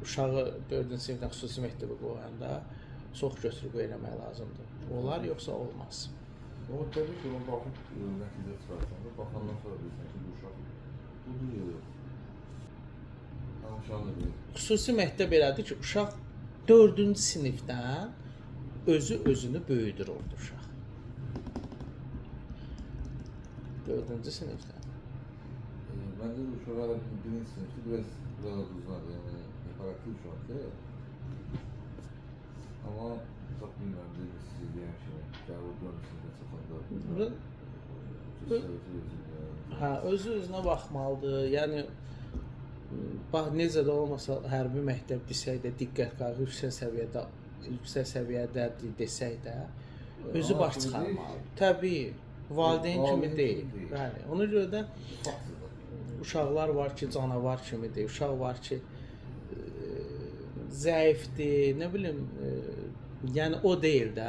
Uşağı 4-cü sinifdən xüsusi məktəbə qoyanda çox götür-qoy eləmək lazımdır. Olar, yoxsa olmaz. Amma təbii ki, ona baxıb nəticə çıxarsan da, baxandan sonra bilirsən ki, bu uşaq budur ya yox. Mən uşağın da bilir. Xüsusi məktəb elədir ki, uşaq 4-cü sinifdən özü özünü böyüdür orada uşaq. 4-cü sinifdən. Məncə də uşaq hələ birinci sinifdə biraz aduzlar, yəni hiperaktiv uşaqdır. Amma çox bilmirəm, deyim siz deyən kimi, gəlir dördüncü sinifə çatanda cəsarəti özünü yəni. Hə, özü özünə baxmalıdır. Yəni bax, necə də olmasa hərbi məktəb desək də, diqqət qayğı yüksək səviyyədədir desək də, özü Ana baş kimi deyil çıxarmalıdır. ki. Təbii, valideyn kimi Valideyn deyil. kimi deyil. Bəli. Ona görə də Faktdır. uşaqlar var ki, canavar kimidir. Uşaq var ki, zəifdir, nə bilim, yəni o deyil də.